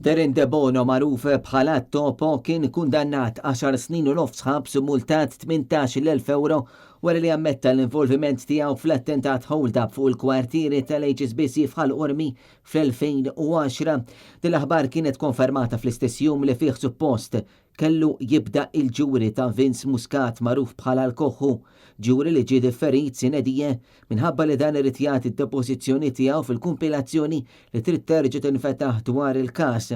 Darren Debono magħruf bħala Topo kien kundannat għaxar snin u nofs ħabs u multat 18,000 ewro wara li ammetta l-involviment tiegħu fl-attentat hold-up fuq il-kwartieri tal-HSBC f'Ħal Qormi fl-2010. Din l-aħbar kienet konfermata fl-istess jum li fih suppost kellu jibda il-ġuri ta' Vince Muscat magħruf bħala l-Koħħu, ġuri li ġie differit sine die minħabba li dan irid jagħti d-depożizzjoni tiegħu fil-kumpilazzjoni li trid terġa' tinfetaħ dwar il-każ.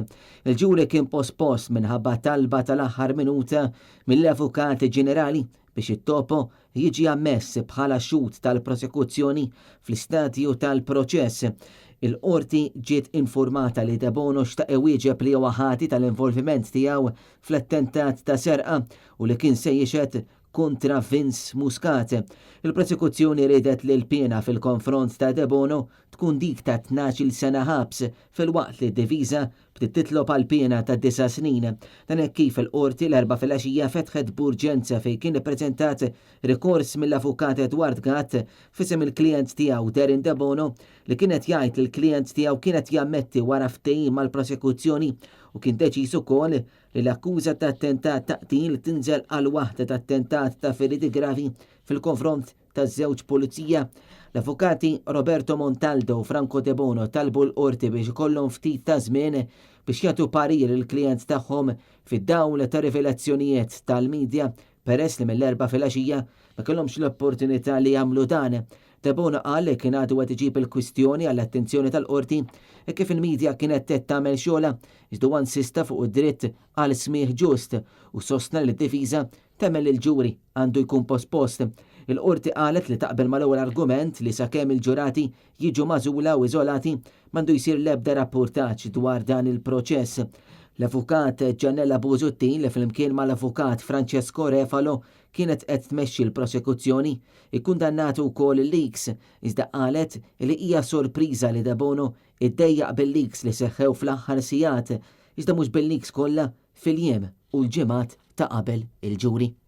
Il-ġuri kien pospost minħabba talba tal-aħħar minuta mill-Avukat Ġenerali biex it-Topo jiġi ammess bħala xhud tal-prosekuzzjoni fl-istadju tal-proċess. Il-Qorti ġiet infurmata li Debono xtaq iwieġeb li huwa ħati tal-involviment tiegħu fl-attentat ta' serqa u li kien se jixhed kontra Vince Muscat. Il-prosekuzzjoni riedet li l-piena fil-konfront ta' Debono tkun dik ta' 12-il sena ħabs filwaqt li d-difiża bdiet titlob għal piena ta' disa' snin. Dan hekk kif il-Qorti l-Erbgħa filgħaxija fetħet b'urġenza fejn kien ippreżentat rikors mill-Avukat Edward Gatt f'isem il-klijent tiegħu Darren Debono li kien qed jgħid li l-klijent tiegħu kien qed jammetti wara ftehim mal-prosekuzzjoni u kien deċiż ukoll li l-akkuża ta' attentat ta' qtil tinżel għal waħda ta' attentat ta' feriti gravi fil-konfront taż-żewġ pulizija. L-avukati Roberto Montaldo u Franco Debono talbu l-Qorti biex ikollhom ftit ta' żmien biex jagħtu parir lill-klijent tagħhom fid-dawl ta' rivelazzjonijiet tal-midja peress li mill-Erbgħa filgħaxija ma kellhomx l-opportunità li jagħmlu dan. Debono qal li kien għadu qed iġib il-kwistjoni għall-attenzjoni tal-Qorti hekk kif il-midja kienet qed tagħmel xogħolha iżda huwa insista fuq id-dritt għal smigħ ġust u sostna li d-difiża Temmen li l-ġuri għandu jkun pospost. Il-Qorti qalet li taqbel mal-ewwel argument li sakemm il-ġurati jiġu magħżula u iżolati m'għandu jsir l-ebda rappurtaġġ dwar dan il-proċess. L-Avukat Giannella Busuttil li flimkien mal-Avukat Francesco Refalo kienet qed tmexxi l-prosekuzzjoni, ikkundannatu wkoll il-leaks iżda qalet li hija sorpriża li Debono iddejjaq bil-leaks li seħħew fl-aħħar sigħat iżda mhux bil-leaks kollha fil-jiem u l-ġimgħat ta' qabel il-ġuri.